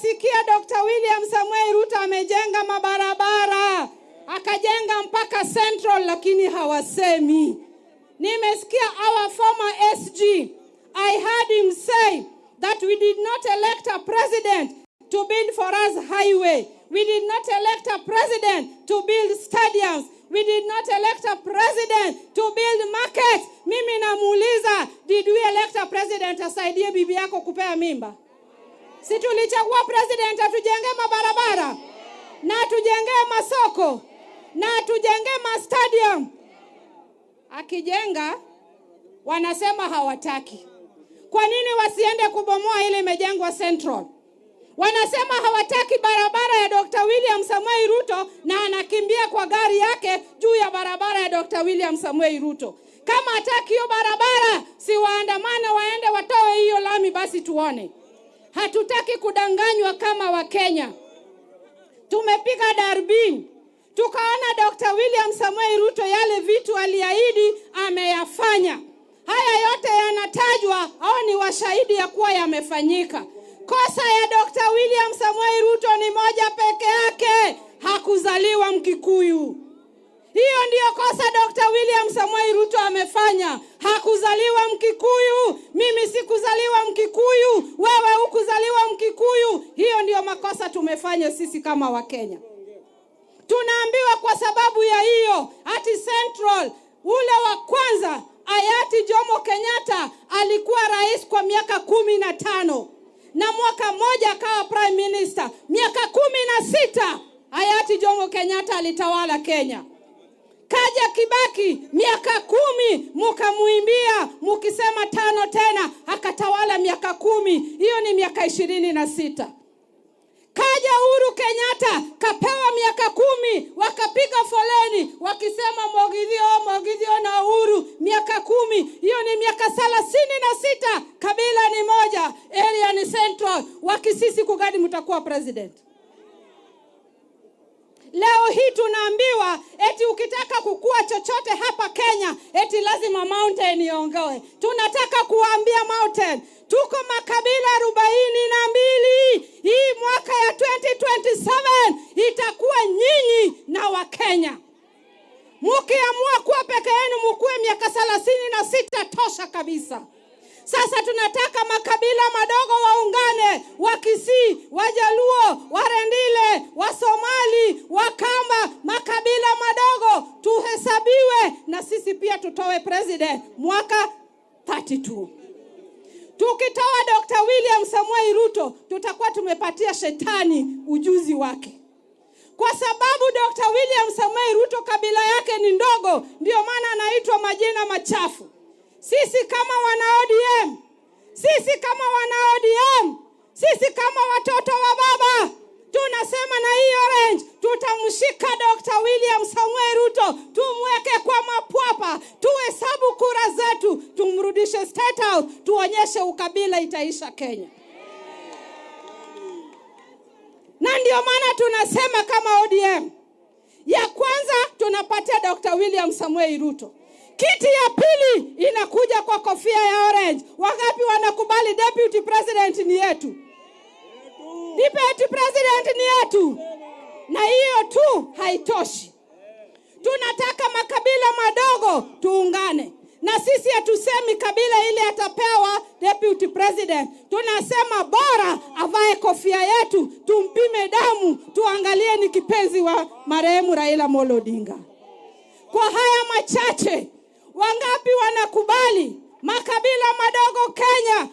Nimesikia Dr. William Samoei Ruto amejenga mabarabara, akajenga mpaka Central, lakini hawasemi. Nimesikia our former SG, I heard him say that we did not elect a president to build for us highway. We did not elect a president to build stadiums. We did not elect a president to build markets. Mimi namuuliza, did we elect a president asaidie bibi yako kupea mimba? Si tulichagua president atujenge mabarabara na atujenge masoko na atujenge mastadium? Akijenga wanasema hawataki. Kwa nini wasiende kubomoa ile imejengwa Central? Wanasema hawataki barabara ya Dr. William Samoei Ruto, na anakimbia kwa gari yake juu ya barabara ya Dr. William Samoei Ruto. Kama hataki hiyo barabara, si waandamane waende watoe hiyo lami basi tuone. Hatutaki kudanganywa kama Wakenya. Tumepiga darubini, tukaona Dr. William Samoei Ruto yale vitu aliahidi ameyafanya. Haya yote yanatajwa au ni washahidi ya kuwa yamefanyika. Kosa ya Dr. William Samoei Ruto ni moja peke yake, hakuzaliwa Mkikuyu. Hiyo ndiyo kosa Dr. William Samoei Ruto amefanya. Hakuzaliwa Mkikuyu, mimi sikuzaliwa Mkikuyu, wewe hukuzaliwa Mkikuyu. Hiyo ndiyo makosa tumefanya sisi kama Wakenya. Tunaambiwa kwa sababu ya hiyo ati Central, ule wa kwanza hayati Jomo Kenyatta alikuwa rais kwa miaka 15 na mwaka mmoja akawa prime minister. Miaka 16 hayati Jomo Kenyatta alitawala Kenya. Kaja Kibaki miaka 10, mukamuimbia mukisema 5 tena, akatawala miaka 10. Hiyo ni miaka 26. Kaja Uhuru Kenyatta kapewa miaka 10, wakapiga foleni wakisema Mogithio, Mogithio na Uhuru miaka 10. Hiyo ni miaka 36. Kabila ni moja, area ni Central. Wakisisi kugadi mtakuwa president. Leo hii tunaambiwa eti ukitaka kukua chochote hapa Kenya eti lazima mountain iongoe. Tunataka kuambia mountain, tuko makabila 42. Hii mwaka ya 2027 itakuwa nyinyi na Wakenya. Mukiamua kuwa peke yenu mukue miaka 36 tosha kabisa. Sasa tunataka makabila madogo waungane, Wakisii, Wajaluo, Warendile, Wasomali, Wakamba, makabila madogo tuhesabiwe na sisi pia tutoe president mwaka 32. Tukitoa Dr. William Samoei Ruto tutakuwa tumepatia shetani ujuzi wake. Kwa sababu Dr. William Samoei Ruto kabila yake ni ndogo, ndio maana anaitwa majina machafu. Sisi kama wana ODM, sisi kama wana ODM, sisi kama watoto wa baba, tunasema na hii orange, tutamshika Dr. William Samoei Ruto, tumweke kwa mapwapa, tuhesabu kura zetu, tumrudishe State House, tuonyeshe ukabila itaisha Kenya. Na ndio maana tunasema kama ODM, ya kwanza tunapatia Dr. William Samoei Ruto. Kiti ya pili inakuja kwa kofia ya orange. Wangapi wanakubali deputy president ni yetu? Deputy president ni yetu. Na hiyo tu haitoshi. Tunataka makabila madogo tuungane. Na sisi hatusemi kabila ile atapewa deputy president. Tunasema bora avae kofia yetu, tumpime damu, tuangalie ni kipenzi wa marehemu Raila Amolo Odinga. Kwa haya machache, wangapi wanakubali makabila madogo Kenya